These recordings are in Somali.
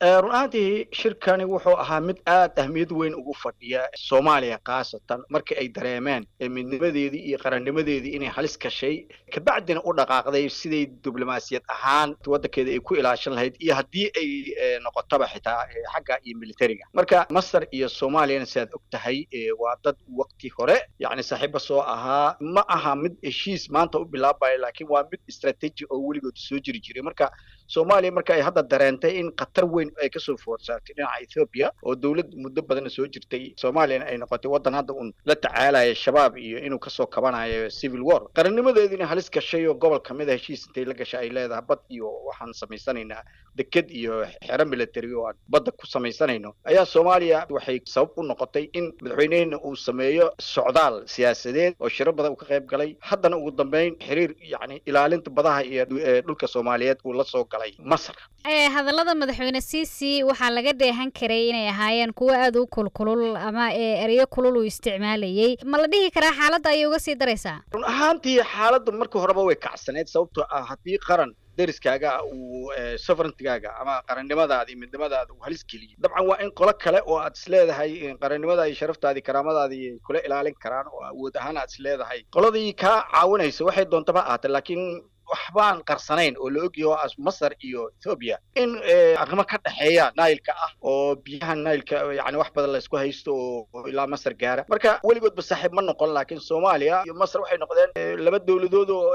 Run ahaantii, shirkani wuxuu ahaa mid aad ahmiyad weyn ugu fadhiya Soomaaliya, khaasatan markii ay dareemeen midnimadeedii iyo qarannimadeedii inay halis gashay, kabacdina u dhaqaaqday siday diblomaasiyad ahaan waddankeeda ay ku ilaashan lahayd iyo haddii ay noqotaba xitaa xagga iyo militariga. Marka Masar iyo Soomaaliyana, sidaad og tahay, waa dad waqti hore yacni saaxiibo soo ahaa. Ma aha mid heshiis maanta u bilaabayo, laakiin waa mid strategy oo weligood soo jiri jiray. Marka Soomaaliya marka ay hadda dareentay in khatar weyn ay kasoo food saartay dhinaca Ethiopia, oo dowlad muddo badanna soo jirtay, Soomaaliyana ay noqotay waddan hadda un la tacaalaya Shabaab iyo inuu kasoo kabanayo civil war, qarannimadeediina halis gashay, oo gobol kamid a heshiis intay la gashay ay leedahay bad iyo waxaan samaysanaynaa deked iyo xero military oo aan badda ku samaysanayno, ayaa Soomaaliya waxay sabab u noqotay in madaxweyneheena uu sameeyo socdaal siyaasadeed oo shiro badan uu ka qayb galay, haddana ugu dambeyn xiriir yacni ilaalinta badaha iyo dhulka Soomaaliyeed uu la soo galay Masar. Hadallada madaxweyne Siisi waxaa laga dheehan karay inay ahaayeen kuwo aada u kulkulul ama ereyo kulul uu isticmaalayay. Ma la dhihi karaa xaaladda ayay uga sii daraysaa? Run ahaantii, xaaladdu markii horeba way kacsaneyd, sababtoo ah haddii qaran deriskaaga uu sovereignty-gaaga ama qarannimadaadi, midnimadaada uu halis geliyey, dabcan waa in qolo kale oo aad isleedahay qarannimadaadi, sharaftaadii, karaamadaadii ay kula ilaalin karaan oo awood ahaan aad isleedahay qoladii kaa caawinaysa waxay doontaba ahaatee. Laakiin waxbaan qarsanayn oo la ogyaho Masar iyo Ethiopia in arrimo ka dhexeeya Nileka ah oo biyaha Nileka yani wax badan laysku haysto oo ilaa Masar gaara. Marka weligoodba saaxiib ma noqon, laakiin Soomaaliya iyo Masar waxay noqdeen laba dowladood oo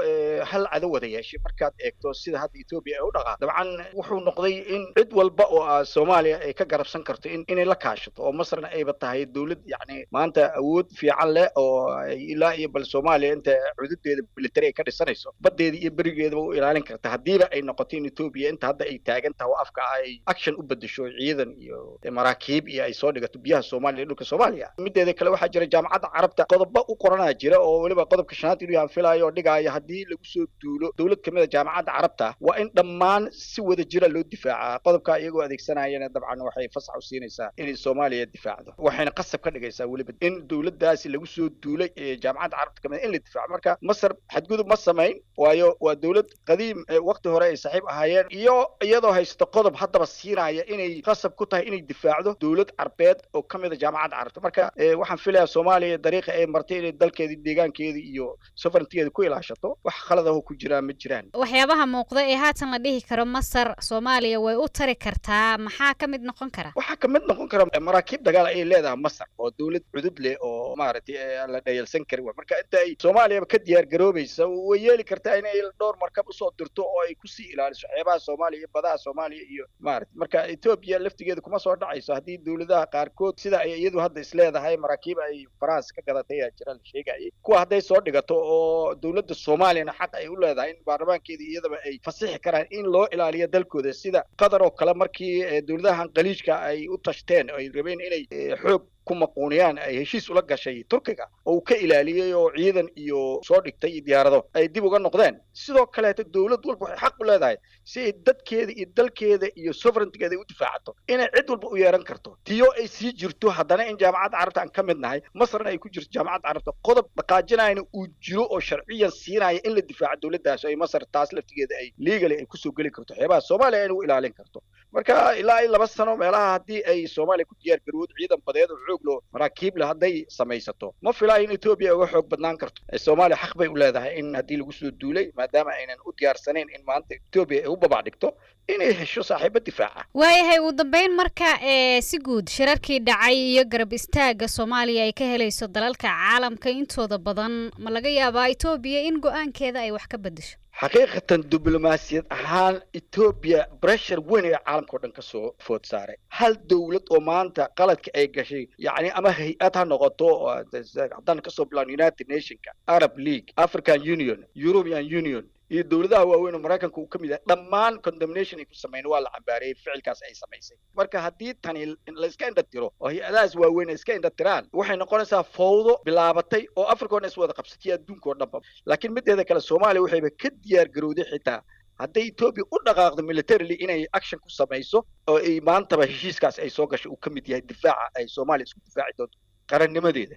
hal cadow wada yeeshay. Markaad eegto sida hadda Ethiopia ay u dhaqaa, dabcan wuxuu noqday in cid walba oo Soomaaliya ay ka garabsan karto in inay la kaashato, oo Masarna ayba tahay dowlad yacni maanta awood fiican leh oo ilaa iyo bal Soomaaliya inta cududeeda military ay ka dhisanayso baddeeda iyo berigeedaba u ilaalin karta, haddiiba ay noqoto in Ethiopia inta hadda ay taagan tahay oo afka ay action u bedesho, ciidan iyo maraakiib iyo ay soo dhigato biyaha Soomaaliya iyo dhulka Soomaaliya. Mideeda kale, waxaa jira Jaamacadda Carabta qodobo u qoranaa jira, oo weliba qodobka shanaad inuu yahan filaayo, oo dhigaayo haddii lagu soo duulo dowlad kamid a Jaamacadda Carabta, waa in dhammaan si wada jira loo difaacaa. Qodobka iyagoo adeegsanayana, dabcan waxay fasax u siinaysaa inay Soomaaliya difaacdo, waxayna qasab ka dhigaysaa weliba in dowladdaasi lagu soo duulay ee Jaamacadda Carabta kamid in la difaaco. Marka Masar xadgudub ma samayn, waayo waa dowlad qadiim, waqti hore ay saaxiib ahaayeen, iyo iyadoo haysato qodob haddaba siinaya inay qasab ku tahay inay difaacdo dowlad Carbeed oo ka mid a Jaamacadda Carabta. Marka waxaan filayaa Soomaaliya dariiqa ay martay inay dalkeedii, deegaankeedii iyo sovereignty-geeda ku ilaashato, wax khaladaho ku jiraan ma jiraan. Waxyaabaha muuqda ee haatan la dhihi karo Masar Soomaaliya way u tari kartaa maxaa ka mid noqon kara? Waxaa ka mid noqon kara maraakiib dagaal ayay leedahay Masar, oo dowlad cudud leh oo maaragtay la dhayalsan karin. Marka inta ay Soomaaliyaba ka diyaar garoobaysa, way yeeli kartaa inay dhowr markab usoo dirto oo ay kusii ilaaliso xeebaha Soomaaliya iyo badaha Soomaaliya iyo maaragtay. Marka Ethiopia laftigeeda kuma soo dhacayso haddii dowladaha qaarkood sida ay iyadu hadda isleedahay maraakiib ay France ka gadatay ayaa jira la sheegayay, kuwa hadday soo dhigato, oo dowladda Soomaaliyana xaq ay u leedahay in baarlamaankeeda iyadaba ay fasixi karaan in loo ilaaliyo dalkooda, sida Qatar oo kale markii dowladahan Qaliijka ay u tashteen oo ay rabeen inay xoog ku maquuniyaan, ay heshiis ula gashay Turkiga oo uu ka ilaaliyey oo ciidan iyo soo dhigtay iyo diyaarado ay dib uga noqdeen. Sidoo kaleeto dowlad walba waxay xaq u leedahay si ay dadkeeda iyo dalkeeda iyo sovereignty-geeda ay u difaacato inay cid walba u yeeran karto, tiyo ay sii jirto haddana in Jaamacadda Carabta aan ka mid nahay, Masarna ay ku jirto Jaamacadda Carabta, qodob dhaqaajinayna uu jiro oo sharciyan siinaya in la difaaco dowladdaas, oo ay Masar taas laftigeeda ay legally ay kusoo geli karto xeebaha Soomaaliya inay u ilaalin karto. Marka ilaa iyo 2 sano meelaha haddii ay Soomaaliya ku diyaar garowd ciidan badeed oo xoog loo maraakiib leh hadday samaysato, ma filaayo in Ethiopia uga xoog badnaan karto. Soomaaliya xaq bay u leedahay in haddii lagu soo duulay, maadaama aynan u diyaarsanayn in maanta Ethiopia ay u babac dhigto, inay hesho saaxiibo difaaca. Waayahay, ugu dambeyn marka si guud shirarkii dhacay iyo garab istaagga Soomaaliya ay ka helayso dalalka caalamka intooda badan, ma laga yaabaa Etoobiya in go-aankeeda ay wax ka bedesho? Xaqiiqatan, diblomaasiyad ahaan Ethiopia pressure weyn ee caalamka o dhan kasoo food saaray. Hal dowlad oo maanta qaladka ay gashay yacni ama hay-ad ha noqoto, haddaan kasoo bilaabno United Nationka, Arab League, African Union, European Union iyo dowladaha waaweyn oo Maraykanka uu ka mid yahay, dhammaan condemnation ay ku sameyn, waa la cambaareeyey ficilkaas ay samaysay. Marka haddii tani la iska indha tiro oo hay-adahaas waaweyn ay iska indha tiraan, waxay noqonaysaa fawdo bilaabatay oo Africa o dhan is wada qabsatay, adduunka oo dhanba. Laakiin mideeda kale, Soomaaliya waxayba ka diyaar garowday xitaa hadday Ethiopia u dhaqaaqdo militarily inay action ku samayso, oo ay maantaba heshiiskaas ay soo gashay uu ka mid yahay difaaca ay Soomaaliya isku difaaci doonto qarannimadeeda.